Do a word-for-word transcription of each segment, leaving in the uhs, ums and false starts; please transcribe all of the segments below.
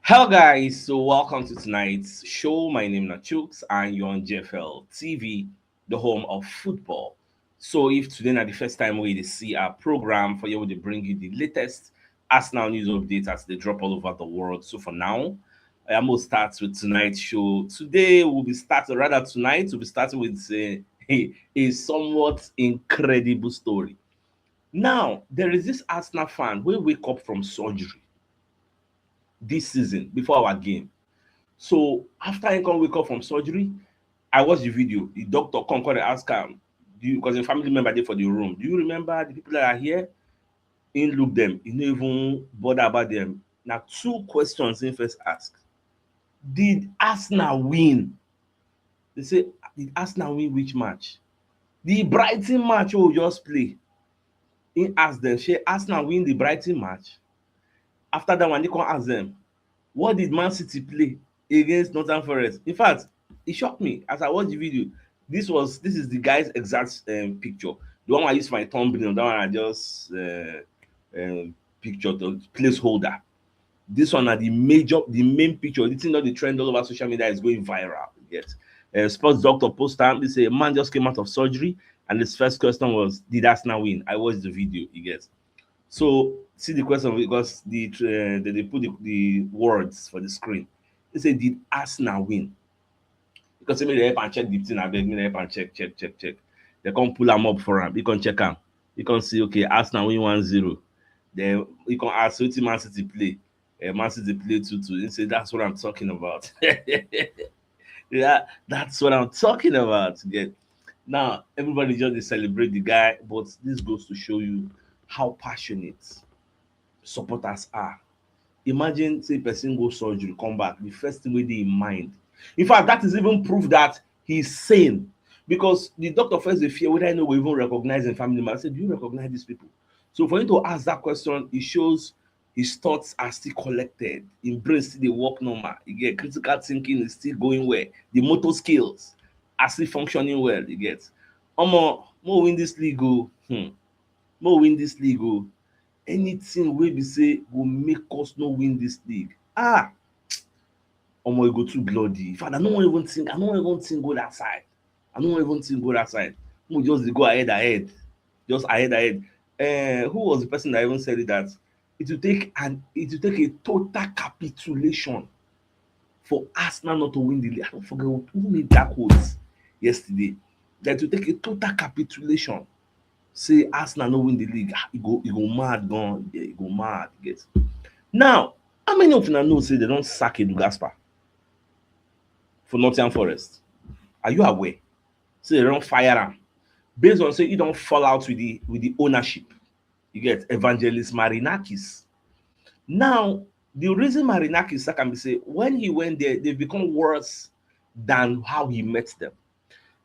Hello guys, so welcome to tonight's show. My name na Chooks and you're on J F L T V, the home of football. So if today na the first time we dey see our program, for you we dey bring you the latest Arsenal news updates as they drop all over the world. So for now, I'm gonna start with tonight's show. Today we'll be starting, rather tonight, we'll be starting with a, a, a somewhat incredible story. Now, there is this Arsenal fan wey wake up from surgery this season before our game. So after he come wake up from surgery, I watch the video. The doctor come, come dey ask am, do you, because a family member dey for the room. Do you remember the people that are here? He look them. He no even bother about them. Na two questions he first ask. Did Arsenal win? They say, did Arsenal win which match? The Brighton match wey we just play. He ask them, shey Arsenal win the Brighton match? After that one, he come ask them, what did Man City play against Nottingham Forest? In fact, it shocked me as I watched the video. This was, this is the guy's exact um, picture. The one I used for my thumbnail, that one I just uh, um, picture, the placeholder. This one are the major, the main picture. The thing that the trend all over social media is going viral. Yes. Uh, sports doctor post am, he say a man just came out of surgery, and his first question was, did Arsenal win? I watched the video, you get. So see the question, because the uh, they, they put the, the words for the screen. He said, did Arsenal win? Because say make dem help am check the thing, abeg, make dem help am check, check, check, check. They come pull am up for am. He come check am. He come see, okay, Arsenal win one zero. Then he come ask, wetin Man City play? Uh, Man City play two two. He say, that's what I'm talking about. Yeah, that's what I'm talking about. Yeah. Now everybody just dey celebrate the guy, but this goes to show you how passionate supporters are. Imagine say person go surgery, come back, the first thing wey dey in mind. In fact, that is even proof that he's sane, because the doctor first dey fear whether he no go even recognize him family member. I said, do you recognize these people? So for him to ask that question, it shows his thoughts are still collected. Him brain still dey work normal. You get, critical thinking is still going well. The motor skills are still functioning well. You get, omo, mo win this league o. Hmm. Mo win this league o. Anything wey be say go make us no win this league, ah, omo, e go too bloody. In fact, I no wan even think. I no wan even think go that side. I no wan even think go that side. We just dey go ahead, ahead, just ahead, ahead. Uh, who was the person that even said it, that it will take an it will take a total capitulation for Arsenal not to win the league? I don't forget who, who made that quote yesterday. That it will take a total capitulation. Say Arsenal no win the league, ah, e go e go mad gan, yeah, e go mad. Yes. Now, how many of una know say they don sack Edu Gaspar for Nottingham Forest? Are you aware? Say they don fire am based on say he don fall out with the with the ownership. You get, Evangelist Marinakis. Now, the reason Marinakis sack am be say when he went there, they become worse than how he met them.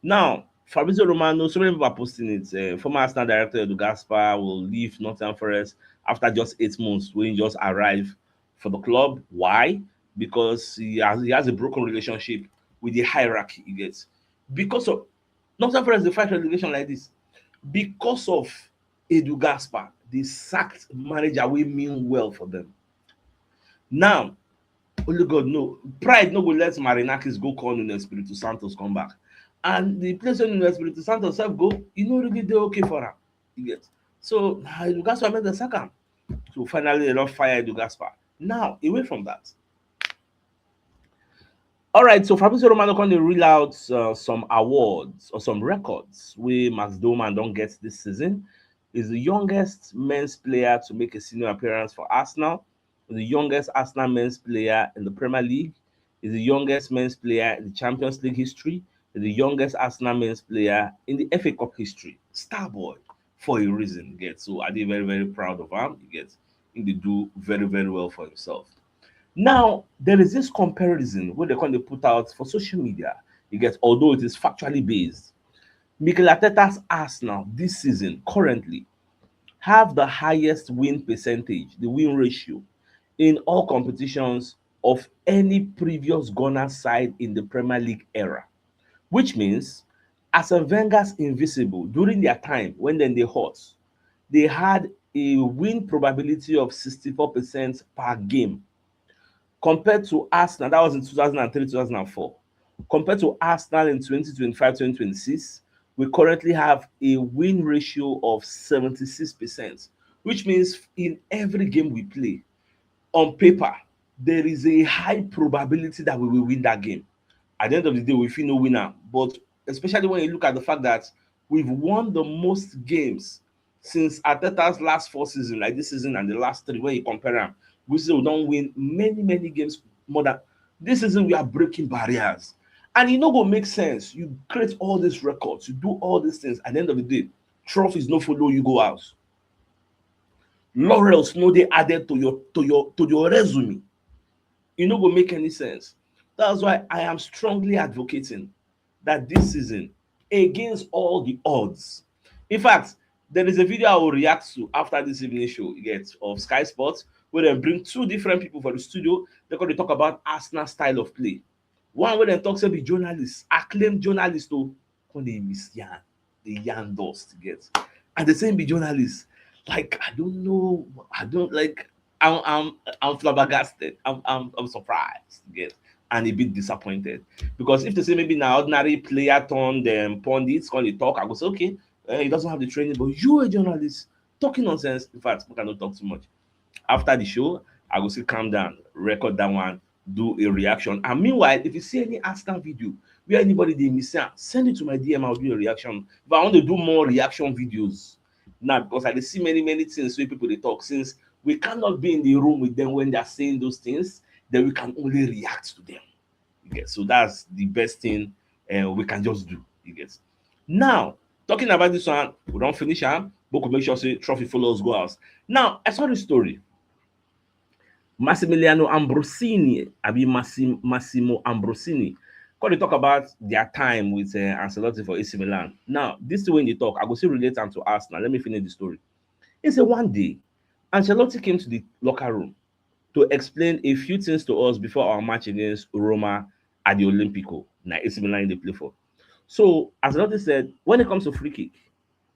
Now, Fabrizio Romano, so many people are posting it. Uh, former Arsenal director Edu Gaspar will leave Nottingham Forest after just eight months when he just arrived for the club. Why? Because he has, he has a broken relationship with the hierarchy he gets. Because of Nottingham Forest, they fight relegation like this. Because of Edu Gaspar, they sacked manager wey mean well for them. Now, only God know. Pride no go let Marinakis go call Nuno Espirito Santos come back. And the place where Nuno Espirito Santos sef go, e no really dey okay for am. You get? So, na Edu Gaspar make dem sack am. So finally, they don fire Edu Gaspar. Now, away from that, all right, so Fabrizio Romano come dey reel out uh, some awards or some records wey Max Doman don get this season. Is the youngest men's player to make a senior appearance for Arsenal, the youngest Arsenal men's player in the Premier League, is the youngest men's player in the Champions League history, is the youngest Arsenal men's player in the F A Cup history. Star boy for a reason, you get. So I dey very, very proud of him, you get. He dey do very, very well for himself. Now, there is this comparison wey they come dey put out for social media, you get, although it is factually based. Mikel Arteta's Arsenal this season currently have the highest win percentage, the win ratio, in all competitions of any previous Gunners side in the Premier League era, which means Arsene Wenger's Invincible, during their time when dem dey hot, they had a win probability of sixty-four percent per game. Compared to Arsenal, that was in two thousand and three, two thousand and four. Compared to Arsenal in twenty twenty-five, twenty twenty-six, we currently have a win ratio of seventy-six percent, which means in every game we play, on paper, there is a high probability that we will win that game. At the end of the day, we feel no winner. But especially when you look at the fact that we've won the most games since Arteta's last four seasons, like this season and the last three, when you compare them, we still don't win many, many games more than this season. We are breaking barriers. And it no go make sense. You create all these records, you do all these things. At the end of the day, trophies no follow you go out. Laurels no dey added to your to your to your resume. E no go make any sense. That's why I am strongly advocating that this season, against all the odds. In fact, there is a video I will react to after this evening show, you get, of Sky Sports, where they bring two different people for the studio. They gonna talk about Arsenal style of play. One wey dem talk say be journalist, acclaimed journalist o, come dey miss yarn, dey yarn dust, you get. And the same be journalist. Like, I don't know, I don't like, I'm I'm I'm flabbergasted. I'm I'm I'm surprised, you get, and a bit disappointed. Because if they say maybe na ordinary player turned um, pundit come dey talk, I go say, okay, uh, he doesn't have the training, but you a journalist talking nonsense. In fact, we cannot talk too much. After the show, I go still calm down, record that one, do a reaction. And meanwhile, if you see any Arsenal video where anybody dey miss am, send it to my D M. I'll do a reaction. But I want to do more reaction videos now because I dey see many many things wey people dey talk. Since we cannot be in the room with them when they are saying those things, then we can only react to them. You get? So that's the best thing uh, we can just do. You get? Now, talking about this one, we don't finish am. But we make sure say trophy follows go out. Now, I saw this story. Massimiliano Ambrosini, abi Massim, Massimo Ambrosini, come dey talk about their time with uh, Ancelotti for A C Milan. Now, this thing wey they talk, I go still relate am to Arsenal. Let me finish the story. He said one day, Ancelotti came to the locker room to explain a few things to us before our match against Roma at the Olimpico. Na A C Milan they play for. So, Ancelotti said, when it comes to free kick,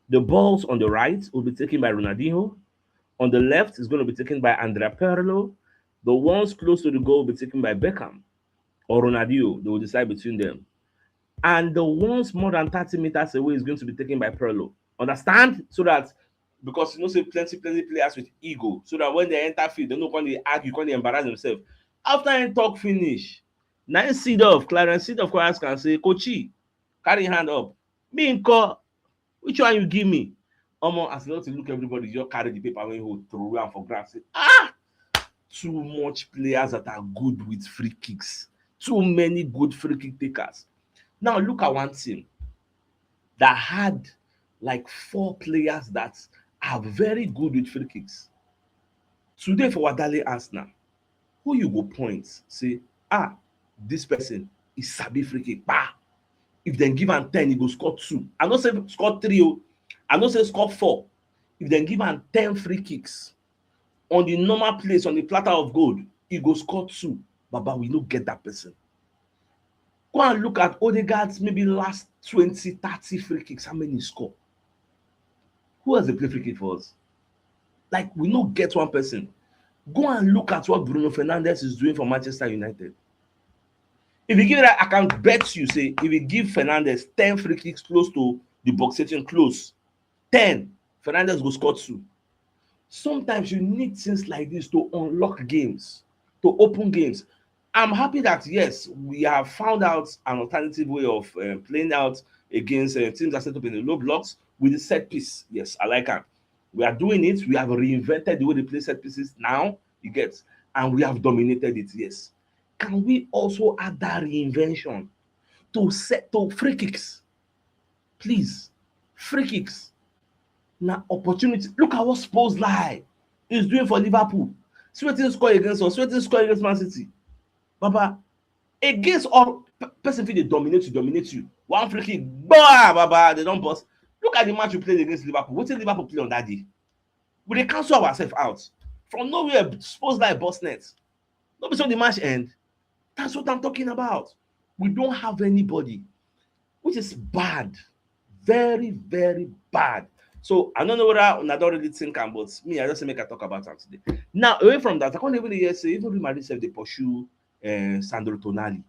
the balls on the right will be taken by Ronaldinho. On the left is going to be taken by Andrea Pirlo. The ones close to the goal will be taken by Beckham or Ronaldinho. They will decide between them. And the ones more than thirty meters away is going to be taken by Pirlo. Understand? So that, because you know say plenty plenty players with ego, so that when they enter field, they no come dey argue, come dey embarrass themselves. After him talk finish, na him Seedorf, Clarence Seedorf, come ask am say, Coachy, carry hand up. Me nko, which one you give me? Omo, as Ancelotti look, everybody just carry the paper wey he hold, throw am for ground, say, ah! Too much players that are good with free kicks. Too many good free kick takers. Now look at one team that had like four players that are very good with free kicks. Today for Wadale Arsenal, who you go point say, ah, this person is sabi free kick? Bah! If dem give am ten, he go score two. I no say score three o. I no say score four. If dem give am ten free kicks on the normal place, on the platter of gold, he go score two. Baba, we no get that person. Go and look at Odegaard's maybe last twenty, thirty free kicks. How many he score? Who else dey play free kick for us? Like, we no get one person. Go and look at what Bruno Fernandes is doing for Manchester United. If you give that, I can bet you say if you give Fernandes ten free kicks close to the box section, close, ten, Fernandes go score two. Sometimes you need things like this to unlock games, to open games. I'm happy that, yes, we have found out an alternative way of uh, playing out against uh, teams that set up in the low blocks with the set piece. Yes, I like that. We are doing it. We have reinvented the way they play set pieces now, you get, and we have dominated it, yes. Can we also add that reinvention to set to free kicks? Please, free kicks. Now, opportunity. Look at what Szoboszlai is doing for Liverpool. See wetin he score against us, see wetin he score against Man City. Baba, against all pe- person fit dey dominate you, dominate you. One free kick, bah, baba, they don't bust. Look at the match we played against Liverpool. Wetin Liverpool play on that day? We dey cancel ourselves out. From nowhere, Szoboszlai bust net. No be so the match end. That's what I'm talking about. We don't have anybody, which is bad, very, very bad. So I don't know whether una don really think am, but me, I just say make I talk about am today. Now, away from that, I can't even hear say even Real Madrid sef dey pursue uh, Sandro Tonali.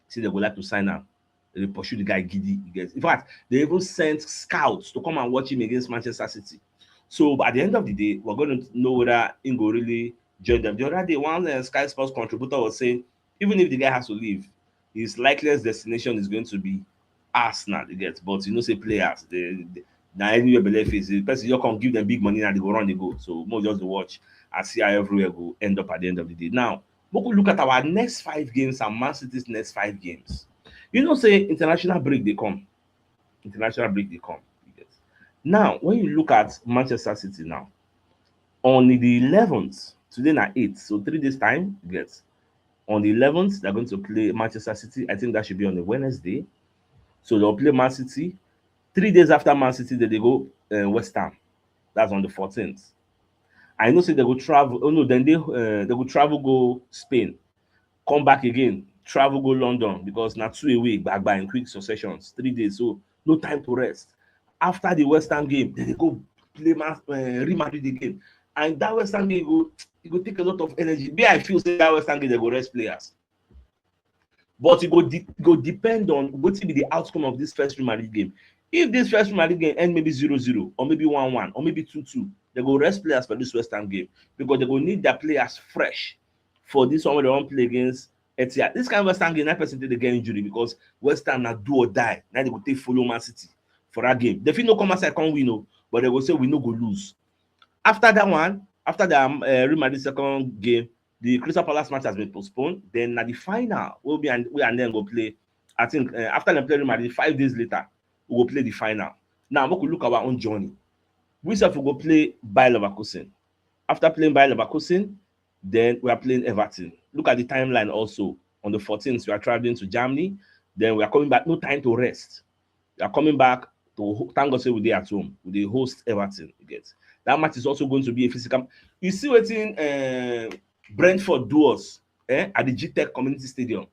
Say they go like to sign am. They pursue the guy giddy. You get, in fact, they even sent scouts to come and watch him against Manchester City. So at the end of the day, we're going to know whether he go really join them. The other day, one uh, Sky Sports contributor was saying, even if the guy has to leave, his likeliest destination is going to be Arsenal. You get, but you know, say players, they, they now anywhere belief is the person you can give them big money and they go run, they go. So more just to watch and see how everywhere go end up at the end of the day. Now, we could look at our next five games and Man City's next five games. You know, say international break they come. International break they come. You get. Now, when you look at Manchester City now, on the eleventh, today na eight, so three days time, you get. On the eleventh, they're going to play Manchester City. I think that should be on a Wednesday. So they'll play Man City. Three days after Man City, then they go uh, West Ham. That's on the fourteenth. I know say they go travel. Oh no, then they uh, they go travel go Spain, come back again, travel go London because na two away, back by in quick successions, three days. So no time to rest. After the West Ham game, then they go play Man, uh, Real Madrid again. And that West Ham game go, it go take a lot of energy. Me, I feel say that West Ham game they go rest players. But it go de- go depend on what will be the outcome of this first Real Madrid game. If this first Real Madrid game end maybe zero zero or maybe one one or maybe two two, they go rest players for this West Ham game because they go need their players fresh for this one when they won't play against Etihad. This kind of West Ham game, that person take the get injury because West Ham na do or die. Now they go take follow Man City for that game. They feel no come outside, can't win, no, but they go say we no go lose. After that one, after the um, uh, Real Madrid second game, the Crystal Palace match has been postponed. Then at the final, we'll be and we and then go play. I think uh, after they play Real Madrid, five days later, we will play the final. Now, we could look at our own journey. We self will go play Bayer Leverkusen. After playing Bayer Leverkusen, then we are playing Everton. Look at the timeline also. On the fourteenth, we are traveling to Germany. Then we are coming back. No time to rest. We are coming back to thank God say we dey at home. We dey host Everton. You get, that match is also going to be a physical. You see what in uh, Brentford do us eh, at the G Tech Community Stadium.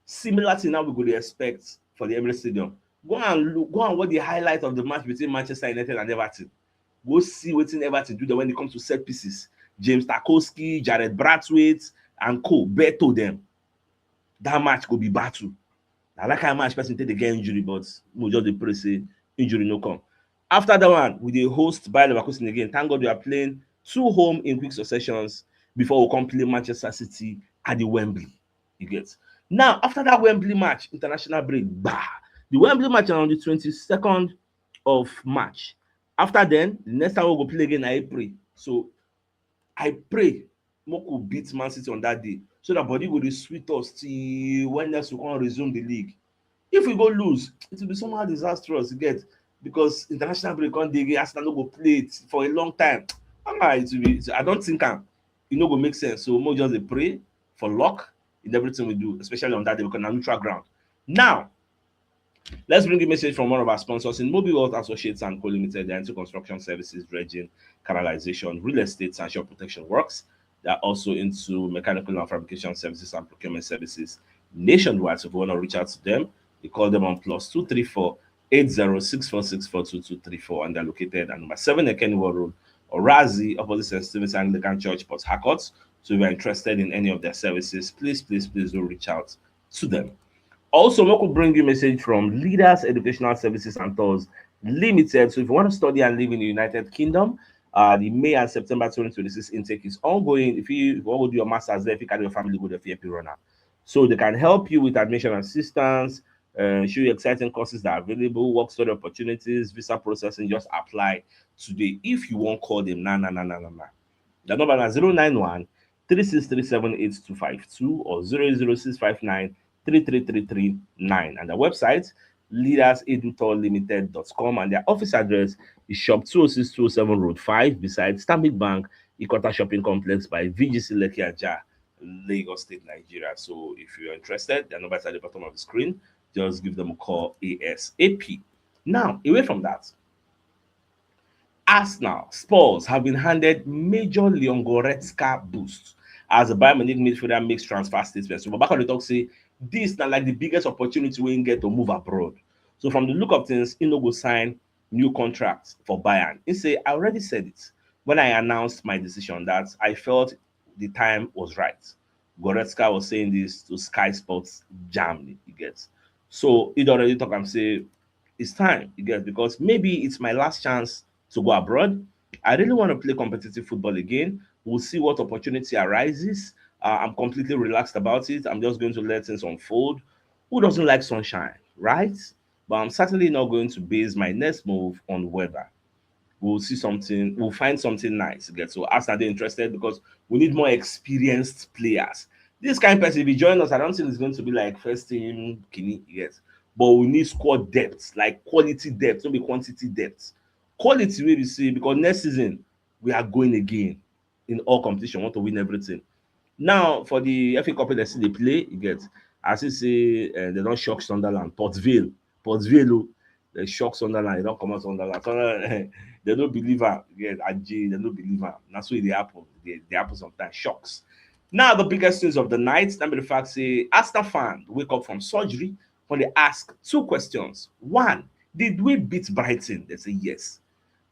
Similar thing now we go dey expect for the Emirates Stadium. Go and look, go and watch the highlight of the match between Manchester United and Everton. Go see wetin Everton do there when it comes to set pieces. James Tarkowski, Jared Brathwaite, and co. Beto them. That match go be battle. Na that kind of match person take dey get injury, but we just dey pray say injury no come. After that one, we dey host Bayer Leverkusen again. Thank God we are playing two home in quick successions before we come play Manchester City at the Wembley. You get. Now, after that Wembley match, international break, bah. The Wembley match on the twenty-second of March. After then, the next time we go play again, I pray. So I pray Moko beat Man City on that day so that body go dey sweet us till when next we can resume the league. If we go lose, it will be somehow disastrous to get because international break on the game, Arsenal no go play it for a long time. Ah, it will be. I don't think am. It no go make sense. So more just dey pray for luck in everything we do, especially on that day because na neutral ground. Now, let's bring a message from one of our sponsors in Mobile World Associates and Co Limited. They're into construction services, dredging, canalization, real estate, and shore protection works. They're also into mechanical and fabrication services and procurement services nationwide. So if you want to reach out to them, you call them on plus two three four eight zero six four six four two two three four, and they're located at number seven Ekeniwa Road, Orazi, opposite St. Stephen's Anglican Church, Port Harcourt. So if you're interested in any of their services, please, please, please do reach out to them. Also, we could bring you a message from Leaders Educational Services and Tours Limited. So if you want to study and live in the United Kingdom, uh, the May and September twenty twenty-six intake is ongoing. If you, if you want to do your master's there, if you carry your family, go there, if you run out. So they can help you with admission assistance, uh, show you exciting courses that are available, work study opportunities, visa processing. Just apply today. If you won't call them, nah, nah, nah, nah, nah, nah. The number is zero nine one three six three seven eight two five two or zero zero six five nine three three three three nine. And the website, leaders edu tour limited dot com, and their office address is shop two oh six two oh seven Road five beside Stanbic Bank, Ikota Shopping Complex by V G C Lekki Ajah, Lagos State, Nigeria. So if you're interested, their number is at the bottom of the screen. Just give them a call ASAP. Now, away from that, Arsenal, Spurs have been handed major Leon Goretzka boost as the Bayern Munich midfielder makes transfer statements. So Babaka dey talk say this na like the biggest opportunity we get to move abroad. So from the look of things, he no go sign new contract for Bayern. He say, "I already said it when I announced my decision that I felt the time was right." Goretzka was saying this to Sky Sports Germany, you get. So he already talk and say, "It's time," you get, because maybe it's my last chance to go abroad. I really want to play competitive football again. We'll see what opportunity arises. Uh, I'm completely relaxed about it. I'm just going to let things unfold. Who doesn't like sunshine, right? But I'm certainly not going to base my next move on weather. We'll see something, we'll find something nice. Get so Arsenal are interested because we need more experienced players. This kind of person, if he join us, I don't think it's going to be like first team, Kini, yes. But we need squad depth, like quality depth, not be quantity depth. Quality will be see because next season we are going again in all competition, want to win everything. Now for the F A Cup, they still dey play. You get, as you say, uh, they don't shock Sunderland, Port Vale, Port Vale. Oh, they shock Sunderland. They don't come out Sunderland. Sunderland they don't believe her. Yeah, Aji, they don't believe her. That's what they happen. They, they happen sometimes. Shocks. Now the biggest news of the night. Let me the fact say Arsenal fan wake up from surgery when they ask two questions. One, did we beat Brighton? They say yes.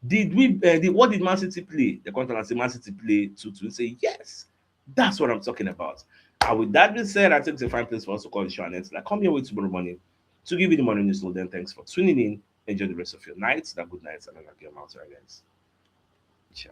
Did we? Uh, did, what did Man City play? They come and say Man City play two two. Say yes. That's what I'm talking about. And with that being said, I think it's a fine place for us to call the show and end. Like, come here with tomorrow morning to give you the morning news. So then, thanks for tuning in. Enjoy the rest of your night. That good night, and I'll get out, guys. Ciao.